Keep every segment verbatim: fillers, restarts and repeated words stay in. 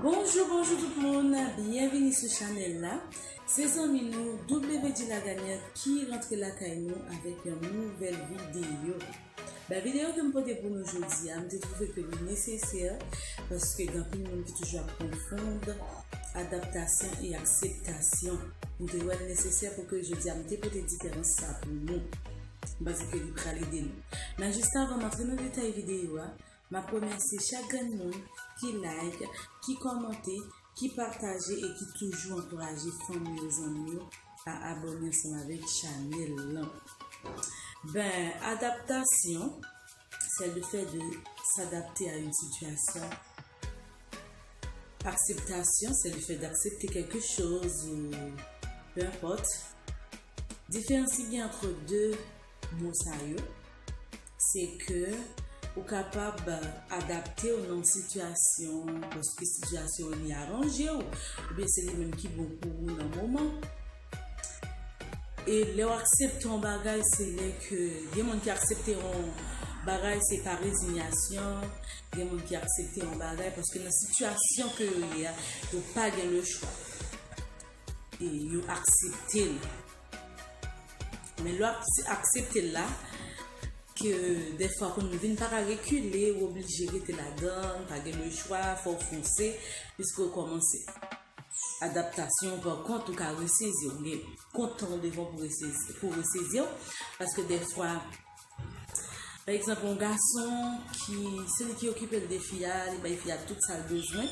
Bonjou, bonjou tout moun, byenvini sou chanèl la. Se zanmi nou W J Lagagnant ki rantre lakay nou avèk yon nouvèl videyo. Bay videyo ke m pote pou nou jodi a, m te twouve ke li nesesè, paske gen anpil moun ki toujou ap konfonn adaptasyon e akseptasyon. M te wè l nesesè pou ke jodi a m te pote diferans sa pou nou. M panse ke li pral ede nou. Men jis avan m antre nan detay videyo a, m ap remèsye chak grenn moun ki like, ki kòmante, ki pataje e ki toujou ankouraje fanmi yo, zanmi yo a abòne ansanm avèk chanèl lan. Ben, adaptasyon, c'est le fait de s'adapter à une situation. Akseptasyon, c'est le fait d'accepter quelque chose ou peu importe. Diferans ki gen ant de mo sa yo, se ke ou kapab adapte w nan sitiyasyon, paske sitiyasyon an li aranje w, oubyen se li menm ki bon pou ou nan moman. E lè w aksepte yon bagay, se lè ke gen moun ki aksepte yon bagay, se pa rezinyasyon, gen moun ki aksepte yon bagay, paske nan sitiyasyon ke yo ye a, yo pa gen le chwa. E yo aksepte l. Men lè w aks-, aksepte l la, ke dèfwa konn vin pa ka rekile, ou oblije rete ladan, pa gen le chwa, fò w fonse, piske w kòmanse. Adaptasyon, pa kont, ou ka resezi, ou gen kont tan w devan pou resezi, pou resezi w, paske dèfwa, pa egzanp, yon gason ki, se li ki okipe l de fi a, li bay fi a tout sa l bezwen,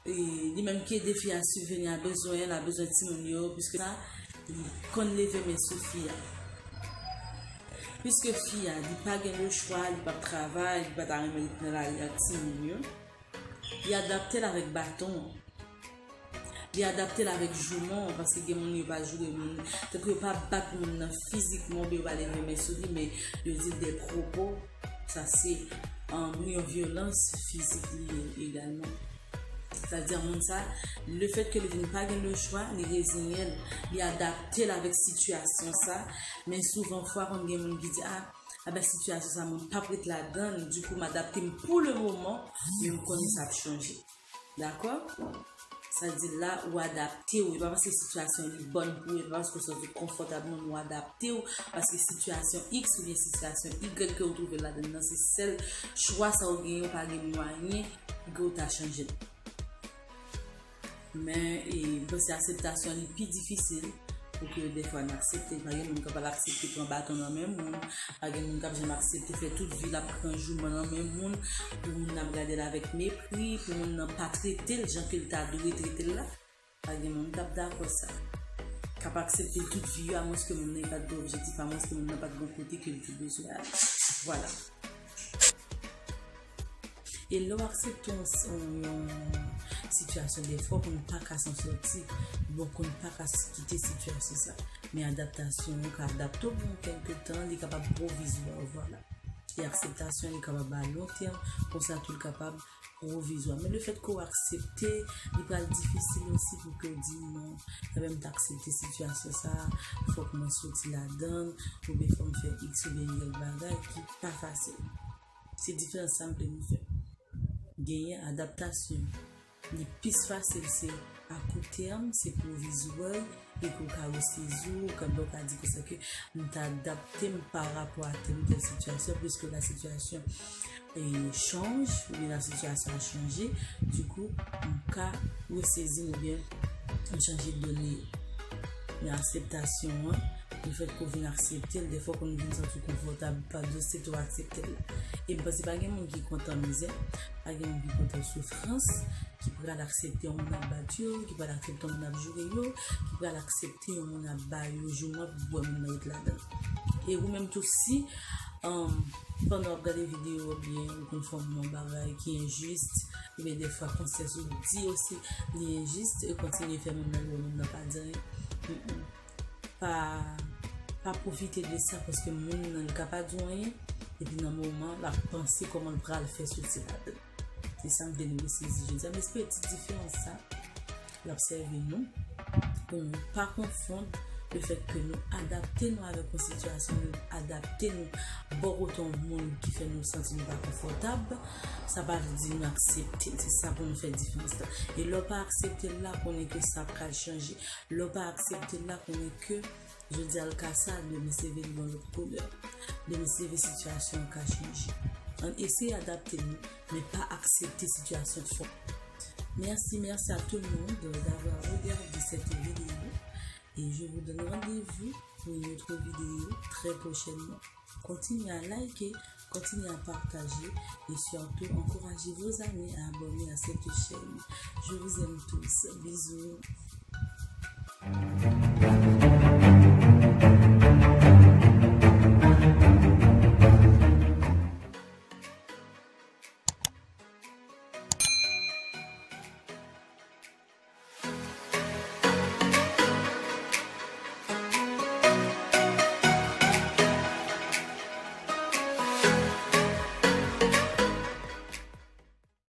e li menm ki ede fi a sibveni a bezwen, l a bezwen timoun yo, piske sa, li konn leve men sou fi a. Piske fi a, li pa gen le chwa, li p ap travay, li pa ta renmen ret nan lari ak timoun yo. Li adapte l avèk baton an. Li adapte l avèk jouman an, paske gen moun yo pa joure moun, tankou yo pa bat moun nan fizikman, oubyen yo pa leve men sou li, men yo di l de pwopo. Sa se, um, yon vyolans fizik li ye egalman. Sa di moun sa, le fèt ke li vin pa gen le chwa, li reziyen l, li adapte l avèk sitiyasyon sa, men souvan fwa konn gen moun ki di, a, a ben sitiyasyon sa mwen p ap ret ladan l, dikou m adapte m pou le moman, men m konnen sa ap chanje. Dakò? Sa di la, ou adapte w, e pa paske sitiyasyon li bòn pou ou, e pa paske w santi w konfòtab, non, ou adapte w, paske sitiyasyon X oubyen sitiyasyon Y ke w twouve ladan nan, se sèl chwa sa w genyen, ou pa gen mwayen pou ke w ta chanje l. Men, e, m panse akseptasyon li pi difisil pou ke dèfwa n aksepte. Pa gen moun k ap al aksepte pran baton nan men moun, pa gen moun k ap janm aksepte fè tout vi l ap pran jouman nan men moun, pou moun nan ap gade l avèk mepri, pou moun nan pa trete l jan ke l ta dwe trete l la. Pa gen moun k ap dakò sa. K ap aksepte l tout vi yo, amwenske moun nan pa t gen objektif, amwenske moun nan pa t gen kote ke l te bezwen ale. Vwala. E lè w aksepte yon, yon, yon sitiyasyon, dèfwa w konn pa ka s'en sortir, bon, w konn pa ka kite sitiyasyon sa. Men adaptasyon, ou ka adapte w pou yon kèlke tan, li kapab pwovizwa, vwala. E akseptasyon, li kapab a lon tèm, konsa tou l kapab pwovizwa. Men le fèt ke w aksepte, li pral difisil osi pou ke w di non, enben m t aksepte sitiyasyon sa, fòk mwen soti ladan l, oubyen fò m fè X oubyen Y bagay ki pa fasil. Se diferans sa m vle nou fè. Genyen adaptasyon. Li plis fasil se a kou tèm, se pwovizwa, e ke w ka resezi w, kanmenm w ka di konsa ke m ta adapte m pa rapò a tèl ou tèl sitiyasyon, piske la sitiyasyon, e, chanj, oubyen la sitiyasyon a chanje, dikou, m ka resezi m oubyen m chanje done yo. Men akseptasyon an, le fèt ke w vin aksepte l, dèfwa w konn vin santi w konfòtab, pa dosye tou aksepte l la. E m panse pa gen moun ki kontan mizè, pa gen moun ki kontan soufrans, ki pral aksepte yon moun ap bat yo, ki pral aksepte yon moun ap joure yo, ki pral aksepte yon moun ap ba yo jouman pou wè moun nan ret ladan l. E ou menm tou, si, um, pandan w ap gade videyo oubyen ou konn fè yon bagay ki enjis, oubyen dèfwa konsyans ou di osi li enjis, e kontinye fè moun nan wè moun nan pa di anyen. Mm, mm. Pa, pa pwofite de sa, paske moun nan li ka pa di w anyen, epi nan moman l ap panse kòman l pral fè soti ladan l. Se sa m vle nou sezi jodi a. M espere ti diferans sa l ap sèvi nou, pou nou pa konfonn Lefètke nou adapte nou avèk yon sitiyasyon, nou adapte nou bò kote yon moun ki fè nou santi nou pa konfòtab, sa pa vle di nou aksepte l. Se sa pou nou fè diferans la. E lè w pa aksepte l la, konnen ke sa pral chanje. Lè w pa aksepte l la, konnen ke jodi a l ka sa, demen se vin yon lòt koulè. Demen se vin sitiyasyon an ka chanje. Ann eseye adapte nou, men pa aksepte sitiyasyon fò. Merci, merci à tout le monde d'avoir regardé cette vidéo et je vous donne rendez-vous pour une autre vidéo très prochainement. Continuez à liker, continuez à partager et surtout encouragez vos amis à abonner à cette chaîne. Je vous aime tous. Bisous.